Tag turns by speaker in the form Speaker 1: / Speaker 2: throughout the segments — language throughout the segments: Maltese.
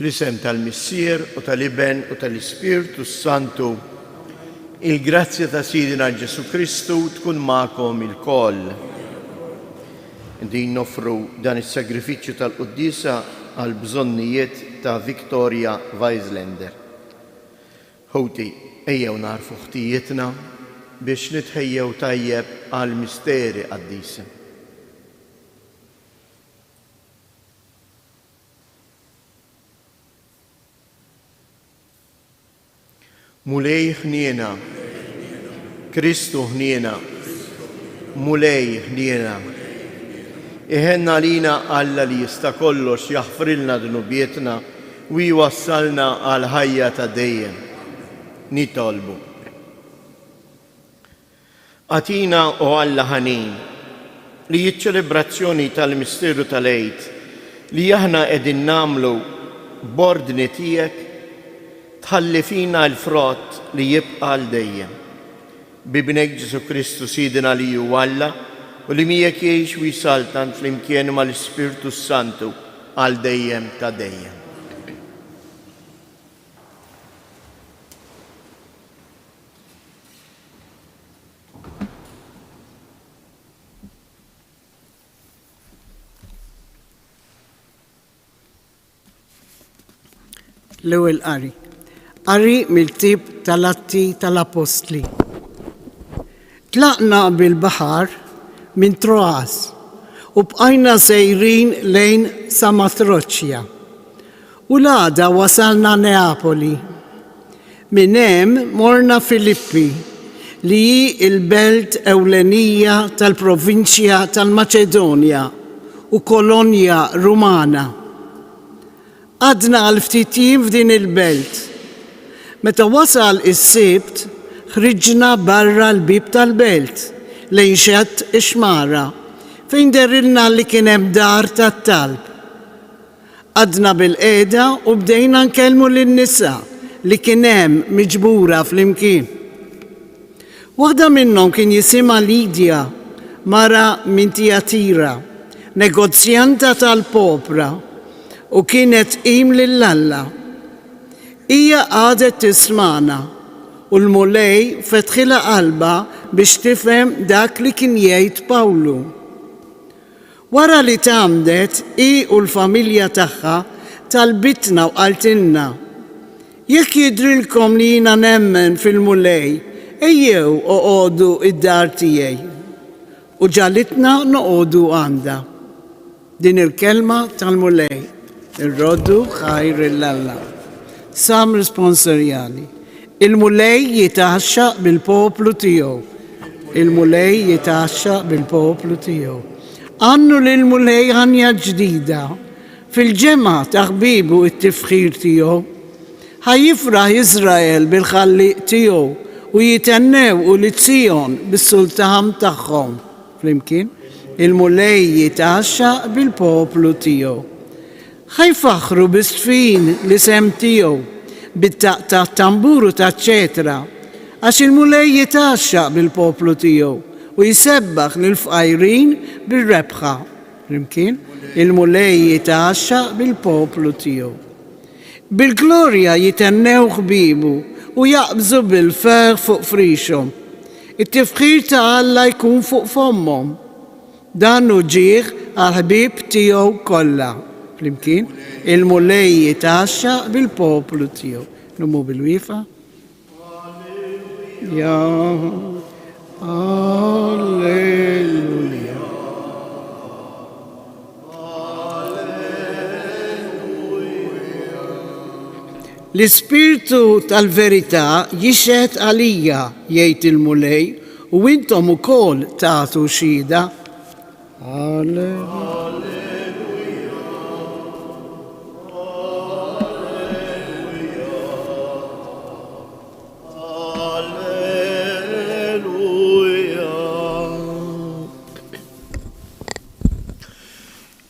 Speaker 1: Fl-isem tal-Missier u tal-Iben u tal-Ispirtu s-Santu, il-grazzja ta' Sidna Ġesù Kristu tkun magħkom ilkoll. Din noffru dan is-sagrifiċċju tal-quddiesa għall-bżonnijiet ta' Victoria Weislander. Ħuti, ejjew nagħrfu ħtijietna biex nitħejjew tajjeb għall-misteri qaddis. Mulej ħniena. Kristu ħniena. Mulej ħniena. Iħenn għalina Alla li jista' kollox jaħfrilna dnubietna u jwassalna għall-ħajja ta' dejjem. Nitolbu. Agħtina, o Alla ħanin, li ċ-ċelebrazzjoni tal-misteru tal-Għid li aħna qegħdin nagħmlu b'ordni tiegħek tħalli fina l-frott li jibqa' għal dejjem. B'Ibnek Ġesù Kristu Sidna li hu Alla u li miegħek jgħix u jsaltan flimkien mal-Ispirtu s-Santu għal dejjem ta' dejjem.
Speaker 2: L-ewwel qari. Qari mill-ktieb tal-Atti tal-Appostli. Tlaqna bil-baħar minn Troas u bqajna sejrin lejn Samatroċja. U l-għada wasalna Neapoli. Minn hemm morna Filippi, li hi l-belt ewlenija tal-provinċja tal-Maċedonja u kolonja Rumana. Qgħadna għal ftit jiem f'din il-belt. Meta wasal is-Sibt, ħriġna barra l-bieb tal-belt, lejn xatt ix-xmara, fejn dehrilna li kien hemm dar tat-talb. Qgħadna bilqiegħda u bdejna nkellmu lin-nisa li kien hemm miġbura flimkien. Waħda minnhom kien jisimha Lidja, mara minn Tijatira, negozjanta tal-popra, u kienet tqim lil Alla. Hija qagħdet tismagħna, u l-Mulej fetħilha qalbha biex tifhem dak li kien jgħid Pawlu. Wara li tgħammdet, hi u l-familja tagħha talbitna u qaltilna, Jekk jidhrilkom li jiena nemmen fil-Mulej, ejjew oqogħdu d-dar tiegħi. U ġagħlitna noqogħdu għandha. Din il-kelma tal-Mulej. Irroddu ħajr 'il Alla. Salm responsorjali. Il-Mulej jitgħaxxaq bil-poplu tiegħu. Il-Mulej jitgħaxxaq bil-poplu tiegħu. Għannu lill-Mulej għanja ġdida, fil-ġemgħa ta' ħbiebu t-tifħir tiegħu. Ħa jifraħ Iżrael bil-Ħallieq tiegħu u jithennew ulied Sijon bis-Sultan tagħhom. Flimkien, il-Mulej jitgħaxxaq bil-poplu tiegħu. Ħa jfaħħru bis-żfin l-isem tiegħu, bid-daqq tat-tambur u taċ-ċetra, għax il-Mulej jitgħaxxaq bil-poplu tiegħu u jsebbaħ lill-fqajrin bir-rebħa. Flimkien, il-Mulej jitgħaxxaq bil-poplu tiegħu. Bil-glorja jithennew ħbiebu u jaqbżu bil-ferħ fuq frixhom. It-tifħir ta' Alla jkun fuq fommhom. Dan hu ġieħ għall-ħbieb tiegħu kollha. Flimkien, il-Mulej jitgħaxxaq bil-poplu tiegħu. Numu bil-wieqfa. Ja, Alleluja. L-Ispirtu tal-verità jixhed għalija, jgħid il-Mulej, u intom ukoll tagħtu xhieda. Alleluja.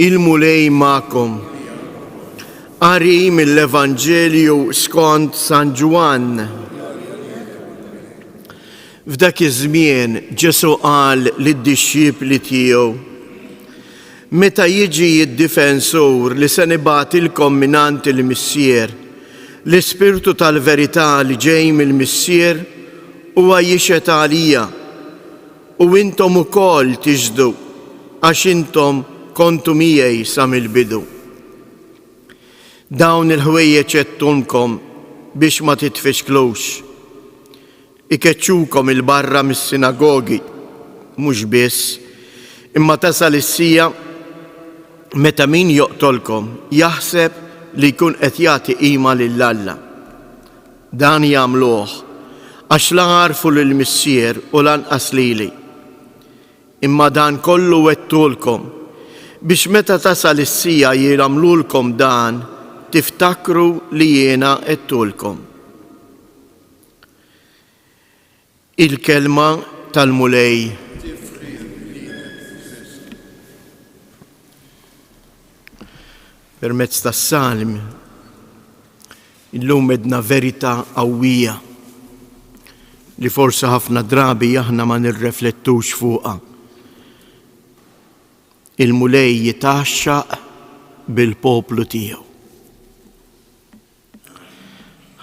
Speaker 1: Il-Mulej magħkom. Qari mill-Evanġelju skont San Ġwann. F'dak iż-żmien Ġesù qal lid-dixxipli tiegħu,. Meta jiġi d-Difensur li se nibgħatilkom mingħand il-Missier, l-Ispirtu tal-verità li ġej mill-Missier, huwa jixhed għalija, u intom ukoll tixhdu, għax intom kontu miegħi sa mill-bidu. Dawn il-ħwejjeġ għedthomlkom biex ma titfixklux. Ikeċċukom 'il barra mis-sinagogi, mhux biss, imma tasal is-siegħa meta min joqtolkom jaħseb li jkun qed jagħti qima lil Alla. Dan jagħmluh għax la għarfu lill-Missier u lanqas lili. Imma dan kollu wegħdtulkom, biex meta tasal is-siegħa jagħmlulkom dan, tiftakru li jiena għedtulkom. Il-Kelma tal-Mulej. Permezz tas-Salm, illum edna verità qawwija li forsi ħafna drabi aħna ma nirreflettux fuqha. Il-Mulej jitgħaxxaq bil-poplu tiegħu.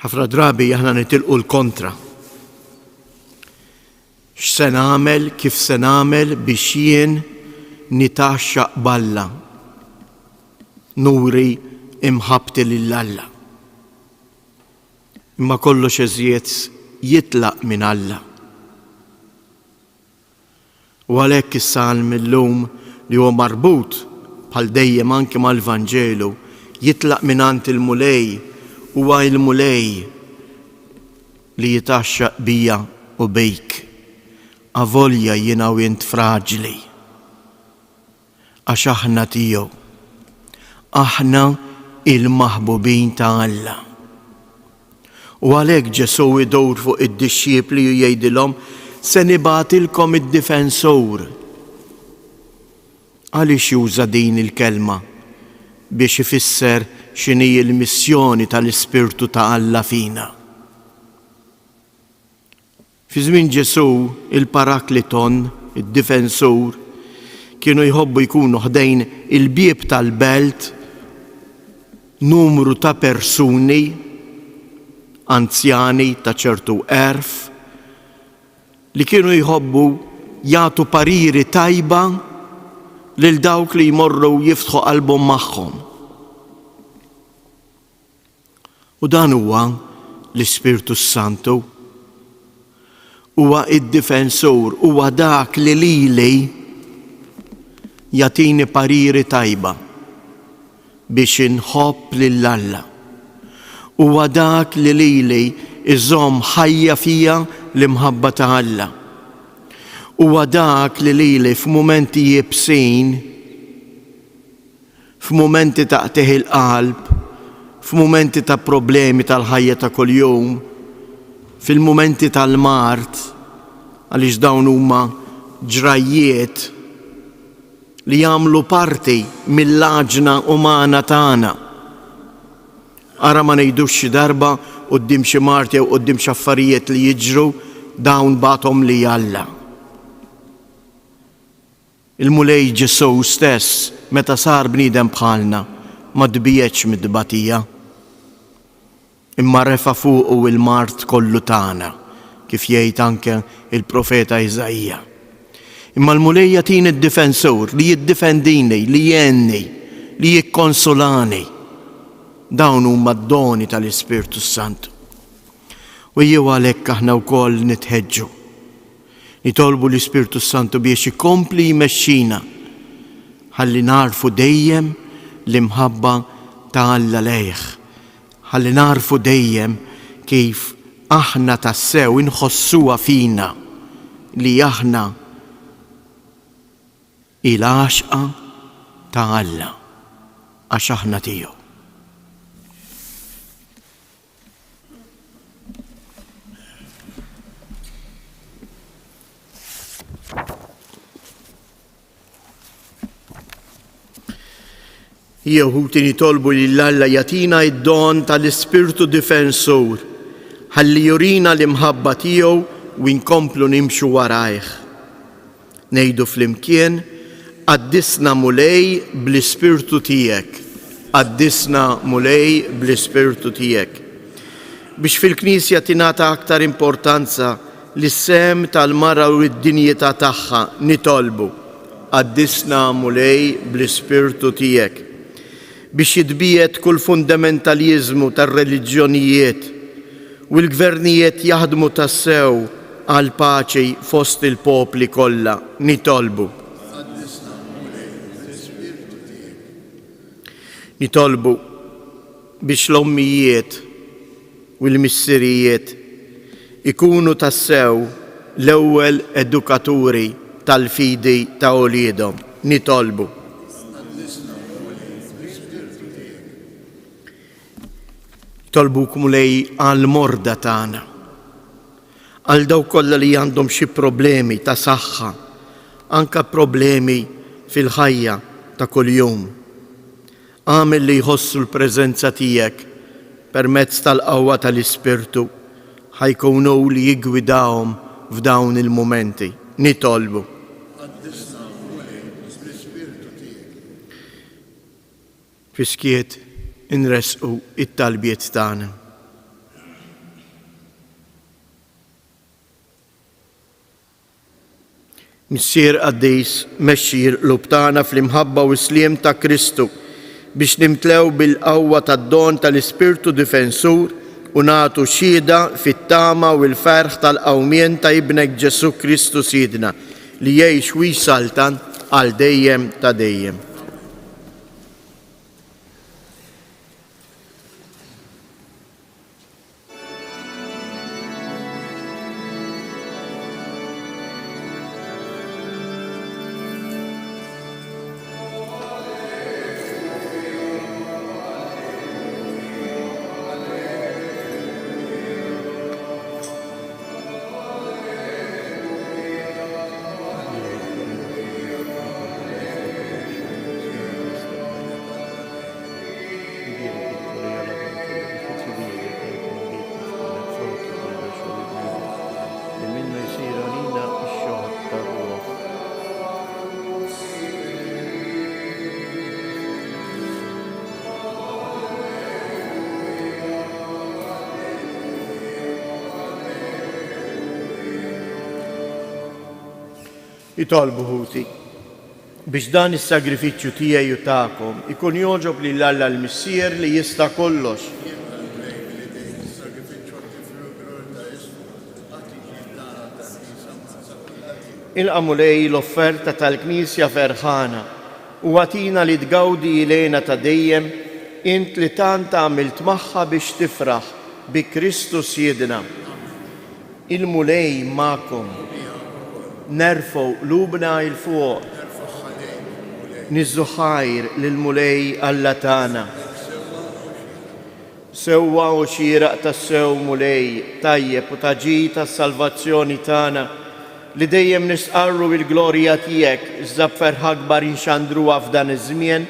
Speaker 1: Ħafna drabi aħna nitilqu l-kontra. X'se nagħmel, kif se nagħmel biex jien nitgħaxxaq b'Alla, nuri imħabbti lil Alla. Imma kollox eżjed jitlaq minn Alla. U għalhekk is-salm illum li huwa marbut bħal dejjem anki mal-Vanġelu, jitlaq mingħand il-Mulej, huwa il-Mulej li jitgħaxxaq bija u bik, avolja jiena u int fraġli. Għax aħna tiegħu. Aħna il-maħbubin ta' Alla. U għalhekk Ġesù idur fuq id-dixxipli u jgħidilhom, Se nibgħatilkom id-Difensur. Għaliex juża din il-kelma? Biex ifisser x'inhi l-missjoni tal-Ispirtu ta' Alla fina. Fi żmien Ġesù, il-Parakliton, id-difensur, kienu jħobbu jkunu ħdejn il-bieb tal-belt numru ta' persuni anzjani ta' ċertu għerf li kienu jħobbu jagħtu pariri tajba lil dawk li jmorru jiftħu qalbhom magħhom. U dan huwa l-Ispirtu s-Santu. Huwa id-difensur, huwa dak li lili jagħtini pariri tajba biex inħobb lil Alla. Huwa dak li lili iżomm ħajja fija l-imħabba ta' Alla. Huwa dak li lili f'mumenti iebsin F'mumenti ta' qtigħ il-qalb, f'mumenti ta' problemi tal-ħajja ta' kuljum, fil-mumenti tal-mard, għaliex dawn huma ġrajjiet li jagħmlu parti mill-għaġna umana tagħna. Ara ma ngħidux xi darba quddiem xi mard jew quddiem xi affarijiet li jiġru dawn bagħathom li Alla. Il-Mulej Ġesù stess, meta sar bniedem bħalna, ma tbiegħedx mit-tbatija, imma refa' fuqu l-mard kollu tagħna, kif jgħid anke l-profeta Iżaija. Imma l-Mulej jagħtini d-difensur li jiddifendini, li jgħinni, li jikkonsolani. Dawn huma d-doni tal-Ispirtu s-Santu. U ejjew għalhekk aħna wkoll nitħeġġu. Nitolbu l-Ispirtu s-Santu biex ikompli jmexxina ħalli nagħrfu dejjem l-imħabba ta' Alla lejh, ħalli nagħrfu dejjem kif aħna tassew inħossuha fina li aħna hi l-għaxqa ta' Alla għax aħna tiegħu. Jew ħuti nitolbu lil Alla jagħtina d-don tal-Ispirtu Difensur ħalli jurina l-imħabba tiegħu u nkomplu nimxu warajh. Ngħidu flimkien. Qaddisna Mulej bl-Ispirtu tiegħek. Qaddisna Mulej bl-Ispirtu tiegħek. Biex fil-Knisja tingħata aktar importanza lis-sehem tal-mara u d-dinjità tagħha, nitolbu. Qaddisna Mulej bl-Ispirtu tiegħek. Biex jitbiegħed kull fundamentaliżmu tar-reliġjonijiet u l-gvernijiet jaħdmu tassew għall-paċi fost il-popli kollha, nitolbu.
Speaker 3: Qaddisna, Mulej, bl-Ispirtu tiegħek.
Speaker 1: Nitolbu biex l-ommijiet u l-missirijiet ikunu tassew l-ewwel edukaturi tal-fidi ta' uliedhom. Nitolbu.
Speaker 3: Qaddisna, Mulej, bl-Ispirtu tiegħek.
Speaker 1: Nitolbuk, Mulej, għall-morda tagħna, għal dawk kollha li għandhom xi problemi ta' saħħa, anke problemi fil-ħajja ta' kuljum. Agħmel li jħossu l-preżenza tiegħek permezz tal-qawwa tal-Ispirtu ħa jkun hu li jiggwidahom f'dawn il-mumenti. Nitolbu.
Speaker 3: Qaddisna, Mulej, bl-Ispirtu tiegħek.
Speaker 1: Fis-skiet inressqu t-talbiet tagħna. Missier qaddis, mexxi l-qlub tagħna fl-imħabba u s-sliem ta' Kristu biex nimtlew bil-qawwa tad-don tal-Ispirtu Difensur u nagħtu xhieda fit-tama u l-ferħ tal-qawmien ta' Ibnek Ġesù Kristu Sidna, li jgħix u jsaltan għal dejjem ta' dejjem. Itolbu ħuti, biex dan is-sagrifiċċju tiegħi u tagħkom ikun jogħġob lil Alla l-Missier li jista' kollox.
Speaker 3: Jibqa' l-Mulej fil-idejn is-sagrifiċċju għat-tifħir u l-glorja ta' ismu, għat-tiġdid tagħna u tal-Knisja Mqaddsa kollha tiegħu.
Speaker 1: Ilqa' Mulej l-offerta tal-Knisja ferħana u agħtina li tgawdi l-hena ta' dejjem, int li tant għamilt magħha biex tifraħ, bi Kristu Sidna. Il-Mulej magħkom. Nerfgħu qlubna 'l fuq. Niżżu ħajr lill-Mulej Alla tagħna. Sewwa u xieraq tassew, Mulej, tajjeb u ta' ġid għas-salvazzjoni tagħna, li dejjem nistqarru l-glorja tiegħek, iżda b'ferħ akbar inxandruha f'dan iż-żmien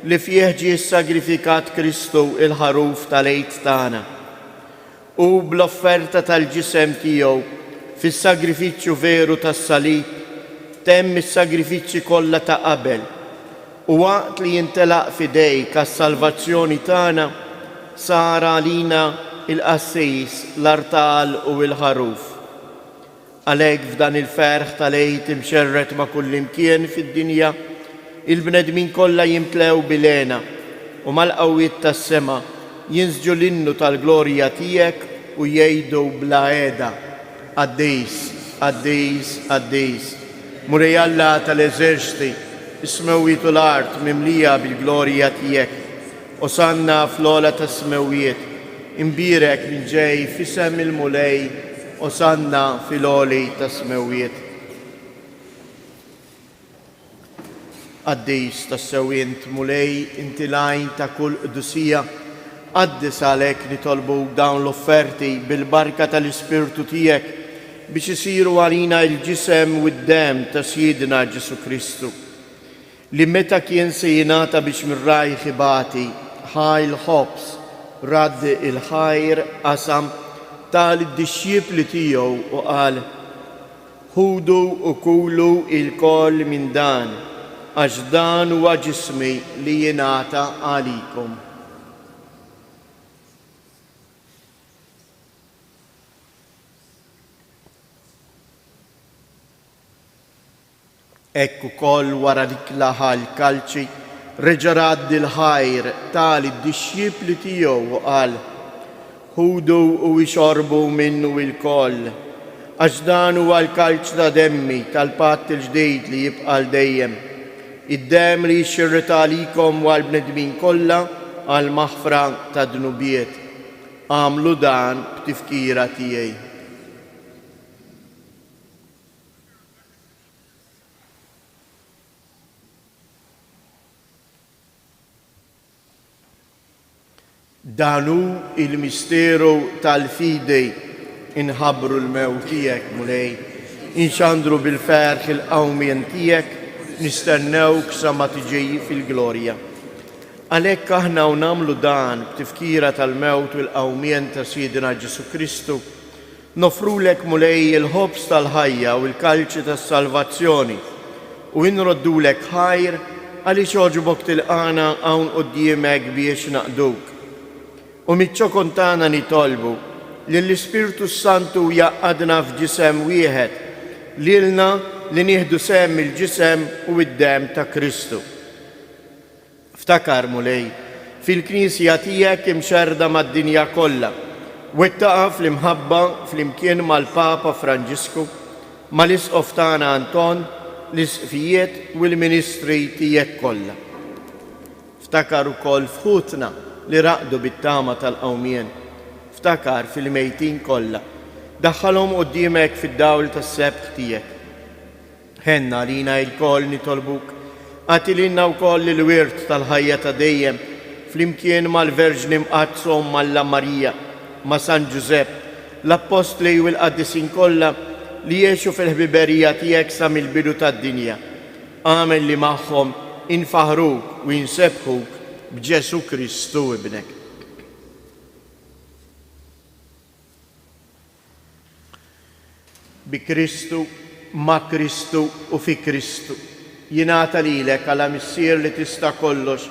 Speaker 1: li fih ġie ssagrifikat Kristu, il-Ħaruf tal-Għid tagħna. Hu bl-offerta tal-ġisem tiegħu fis-sagrifiċċju veru tas-salib temm is-sagrifiċċji kollha ta' qabel, u waqt li jintelaq f'idejk għas-salvazzjoni tagħna, sar għalina l-qassis, l-artal u l-ħaruf. Għalhekk f'dan il-ferħ tal-Għid imxerred ma' kullimkien fid-dinja, il-bnedmin kollha jimtlew bil-hena, u mal-qawwiet tas-sema jinsġu l-innu tal-glorja tiegħek u jgħidu bla heda, Qaddis, qaddis, qaddis, Mulej Alla tal-eżerċti, is-smewwiet u l-art mimlija bil-glorja tiegħek. Osanna fl-ogħla tas-smewwiet, imbierek min ġej f'isem il-Mulej, Osanna fil-għoli tas-smewwiet. Qaddis tassew int, Mulej, inti l-għajn ta' kull qdusija. Qaddis għalhekk nitolbuk dawn l-offerti bil-barka tal-Ispirtu tiegħek biex isiru għalina l-ġisem u d-demm ta' Sidna Ġesù Kristu. Li meta kien se jingħata biex minn rajh ibati, ħa l-ħobż, radd il-ħajr, qasam, ta lid-dixxipli tiegħu u qal, Ħudu u kulu ilkoll minn dan, għax dan huwa ġismi li jingħata għalikom. Hekk ukoll wara li klaħa l-kalċi, reġa' radd il-ħajr, ta lid-dixxipli tiegħu u qal, Ħudu u ixorbu minnu ilkoll, għax dan huwa l-kalċ ta' demmi, tal-patt il-ġdid li jibqa' għal dejjem, id-demm li jixxirret għalikom u għall-bnedmin kollha għall-maħfra tad-dnubiet. Agħmlu dan b'tifkira tiegħi. Dan hu l-misteru tal-fidi, inħabbru l-mewt tiegħek, Mulej, inxandru bil-ferħ il-qawmien tiegħek, nistennewk sa ma tiġi fil-glorja. Għalhekk aħna u nagħmlu dan b'tifkira tal-mewt u l-qawmien ta' Sidna Ġesù Kristu, Noffrulek, Mulej, il-ħobż tal-ħajja u l-kalċi tas-salvazzjoni, u inroddulek ħajr għaliex għoġbok tilqagħna hawn quddiemek biex naqduk. U miċ-ċokon tagħna nitolbu li l-Ispirtu s-Santu jgħaqqadna f'ġisem wieħed, lilna li nieħdu sehem mill-ġisem u d-demm ta' Kristu. Ftakar, Mulej, fil-Knisja tiegħek imxerrda mad-dinja kollha. Wettaqha fl-imħabba flimkien mal-Papa Franġisku, mal-Isqof tagħna Anton, l-Isqfijiet u l-ministri tiegħek kollha. Ftakar ukoll f'ħutna li raqdu bit-tama tal-qawmien. Ftakar fil-mejtin kollha. Daħħalhom quddiemek fid-dawl tas-sebħ tiegħek. Ħenn għalina ilkoll nitolbuk, agħti lilna wkoll il-wirt tal-ħajja ta' dejjem, flimkien mal-Verġni Mqaddsa Omm Alla Marija, ma' San Ġużepp, l-Appostli u l-qaddisin kollha li għexu fil-ħbiberija tiegħek sa mill-bidu tad-dinja. Agħmel li magħhom infaħħruk u insebbħuk b'Ġesù Kristu Ibnek. Bi Kristu, ma' Kristu u fi Kristu, jingħata lilek, Alla Missier li tista' kollox,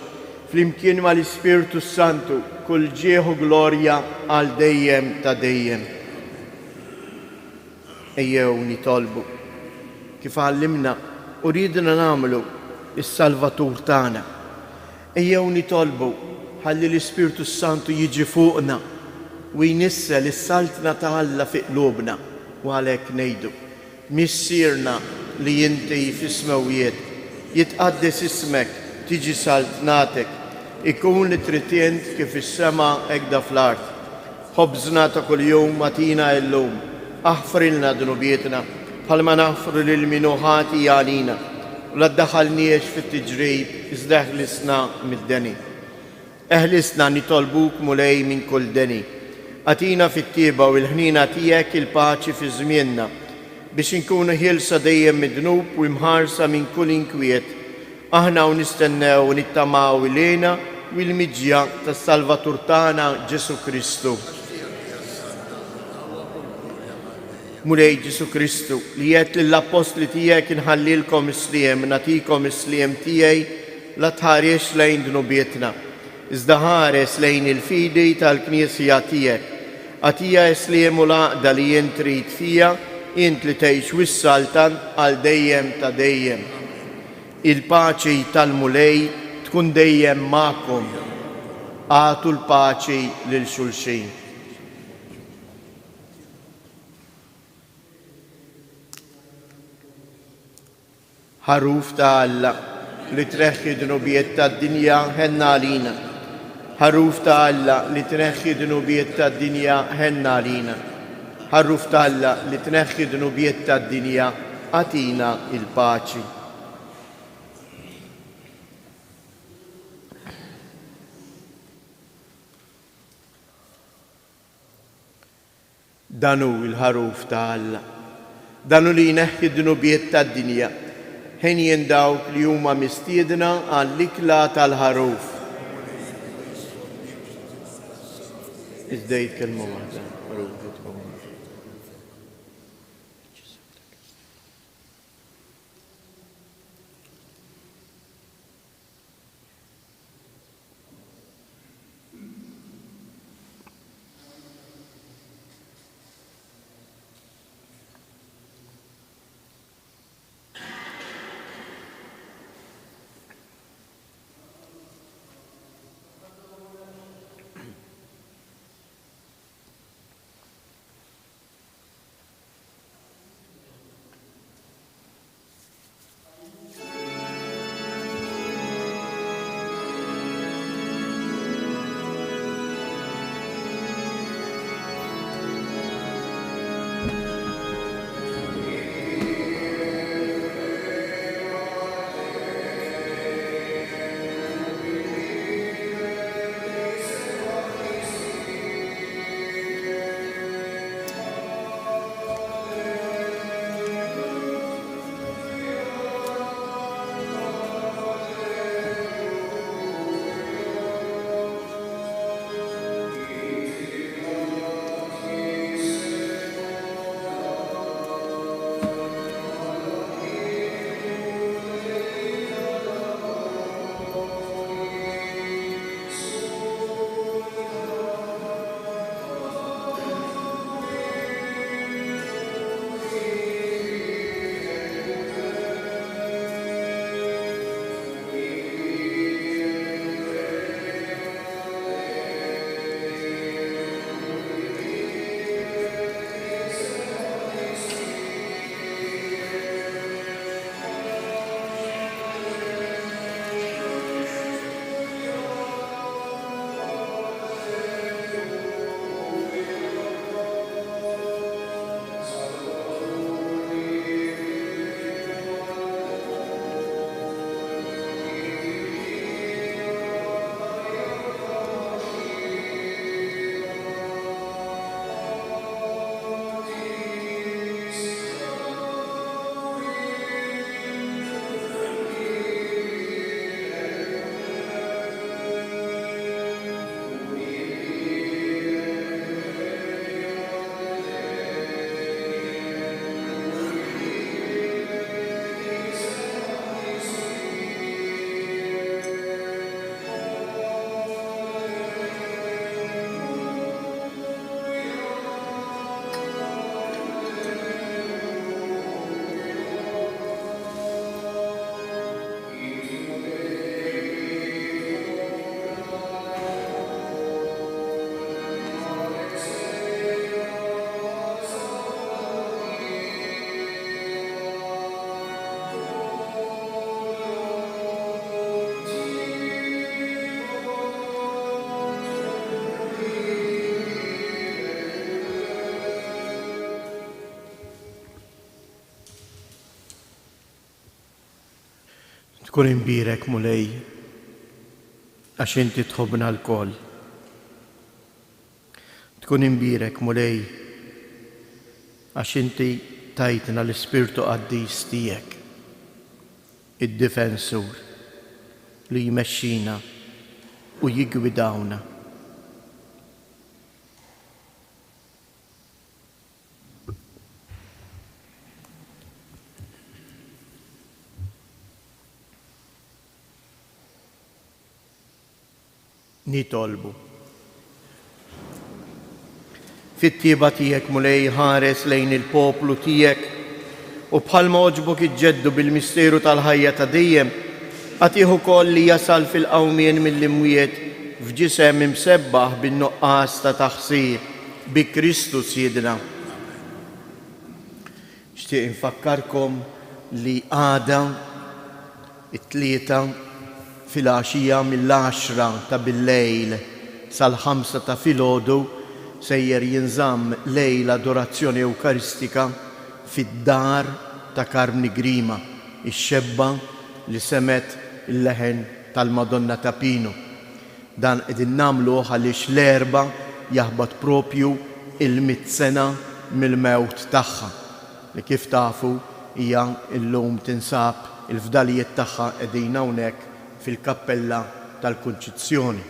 Speaker 1: flimkien mal-Ispirtu s-Santu, kull ġieħ u glorja għal dejjem ta' dejjem. Ejjew nitolbu, kif għallimna u riedna nagħmlu s-Salvatur tagħna. Ejjew nitolbu ħalli l-Ispirtu s-Santu jiġi fuqna u jnissel is-Saltna ta' Alla fi qlubna u għalhekk ngħidu, Missierna li inti fis-smewwiet, jitqaddes ismek, tiġi saltnatek, ikun li trid int kif fis-sema hekk da fl-art. Ħobżna ta' kuljum agħtina illum. Aħfrilna dnubietna, bħalma naħfru lil min hu ħati għalina. U la ddaħħalniex fit-tiġrib, iżda eħlisna mid-deni. Eħlisna, nitolbuk, Mulej, minn kull deni. Agħtina fit-tjieba u l-ħniena tiegħek il-paċi fi żmienna, biex inkunu ħielsa dejjem mid-dnub u imħarsa minn kull inkwiet, Aħna u nistennew u nittamaw il-hena u l-miġja tas-Salvatur tagħna Ġesù Kristu. Mulej Ġesù Kristu, li għedt lill-appostli tiegħek inħallilkom is-sliem, nagħtikom is-sliem tiegħi, la tħarisx lejn dnubietna, iżda ħares lejn il-fidi tal-Knisja tiegħek. Agħtiha s-sliem u l-għaqda li int trid fiha, int li tgħix u ssaltan għal dejjem ta' dejjem. Il-paċi tal-Mulej tkun dejjem magħkom. Agħtu l-paċi lil xulxin. Ħaruf ta' Alla, li tneħħi d-dnubiet tad-dinja, ħenn għalina. Ħaruf ta' Alla, li tneħħi d-dnubiet tad-dinja, ħenn għalina. Ħaruf ta' Alla, li tneħħi d-dnubiet tad-dinja, agħtina l-paċi. Dan hu l-Ħaruf ta' Alla. Dan hu li jneħħi d-dnubiet tad-dinja. Henjin dawk li huma mistiedna għall-ikla tal-Ħaruf. Iżda għid kelma waħda, ruħi tqum. Tkun imbierek, Mulej, għax inti tħobbna lkoll. Tkun imbierek, Mulej, għax inti tajtna l-Ispirtu Qaddis tiegħek, id-Difensur, li jmexxina u jiggwidawna. Nitolbu. Fit-tjieba tiegħek, Mulej, ħares lejn il-poplu tiegħek u bħalma għoġbok iġġeddu bil-misteru tal-ħajja ta' dejjem, agħtih ukoll li jasal fil-qawmien mill-imwiet f'ġisem imsebbaħ bin-nuqqas ta' taħsir, bi Kristu Sidna. Nixtieq infakkarkom li għada it-Tlieta filgħaxija mill-għaxra ta' billejl sal-ħamsa ta' filgħodu sejjer jinżamm lejl adorazzjoni Ewkaristika fid-dar ta' Karmni Grima, ix-xebba li semgħet il-leħen tal-Madonna ta' Pinu. Dan qegħdin nagħmluh għaliex l-Erbgħa jaħbat propju il-mitt sena mill-mewt tagħha, li kif tafu hija llum tinsab il-fdalijiet tagħha qegħdin hawnhekk fil-kappella tal-Kunċizzjoni.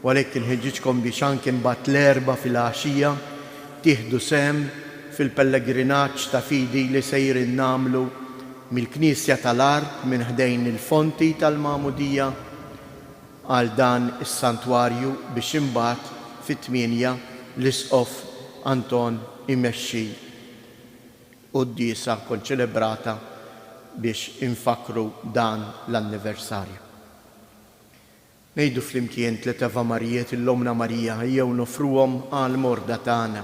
Speaker 1: U għalhekk inħeġġiġkom biex anke mbagħad l-Erbgħa filgħaxija tieħdu sehem fil-pellegrinaġġ ta' fidi li sejrin nagħmlu mill-Knisja tal-Għarb minn ħdejn il-fonti tal-Magħmudija għal dan is-santwarju biex imbagħad fit-tmienja l-Isqof Anton imexxi quddiesa konċelebrata biex infakkru dan l-anniversarju. Ngħidu flimkien tliet Ave Marijiet 'l Ommna Marija ejjew noffruhom għall-morda tagħna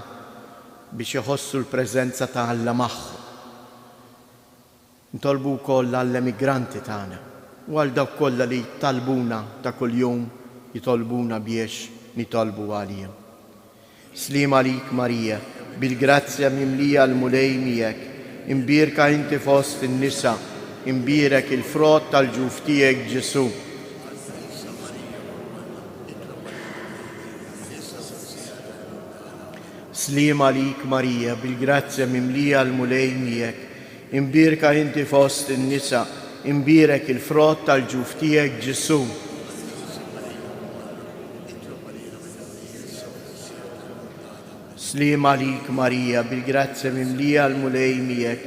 Speaker 1: biex iħossu l-preżenza ta' Alla magħhom. Nitolbu wkoll għall-emigranti tagħna u għal dawk kollha li talbuna ta' kuljum jitolbuna biex nitolbu għalihom. Sliem għalik Marija, bil-grazzja mimlija l-Mulej miegħek, imbierka inti fost in-nisa, imbierek il-frott tal-ġuf tiegħek Ġesù.
Speaker 3: Qaddisa Marija, Omm Alla, itlob għalina midinbin, issa u fis-siegħa tal-mewt tagħna.
Speaker 1: Sliem għalik Marija, bil-grazzja mimlija l-Mulej miegħek, Imbierka inti fost in-nisa, imbierek il-frott tal-ġuf tiegħek Ġesù.
Speaker 3: Qaddisa Marija, Omm Alla, itlob għalina midinbin, issa u fis-siegħa tal-mewt tagħna. Amen.
Speaker 1: Sliem għalik Marija, bil-grazzja mimlija l-Mulej miegħek,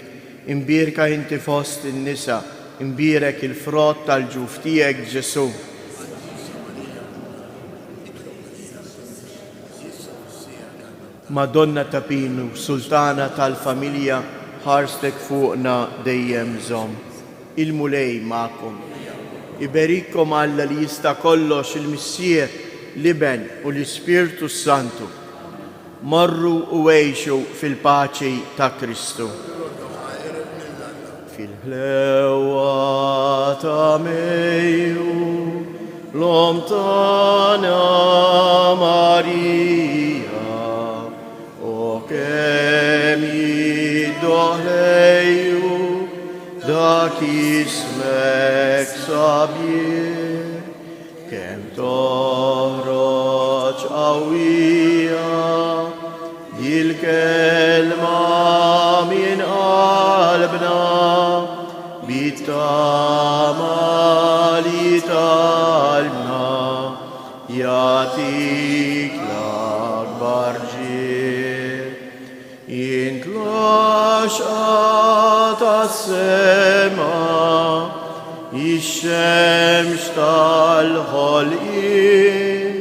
Speaker 1: imbierka inti fost in-nisa, imbierek il-frott tal-ġuf tiegħek Ġesù.
Speaker 3: Qaddisa Marija, Omm Alla, itlob għalina midinbin, issa u fis-siegħa tal-mewt tagħna.
Speaker 1: Madonna ta' Pinu, Sultana tal-familja, ħarstek fuqna dejjem żomm. Il-Mulej magħkom. Iberikkom Alla li jista' kollox, il-Missier, l-Iben u l-Ispirtu s-Santu. Morru u għixu fil-paċi ta' Kristu.
Speaker 3: Nroddu ħajr lil Alla.
Speaker 1: Fil-ħlewwa ta' Mejju, l-Omm tagħna Marija, o kemm jiddoq ħlejju dak ismek sabiħ, kemm toħroġ qawwija dil-kelma minn qalbna bit-tama li talbna jagħtik l-akbar ġieħ. Int l-għaxqa tas-sema, ix-xemx tal-ħolqien,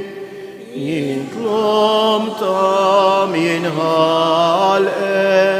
Speaker 1: int l-omm ta' min ħalqek.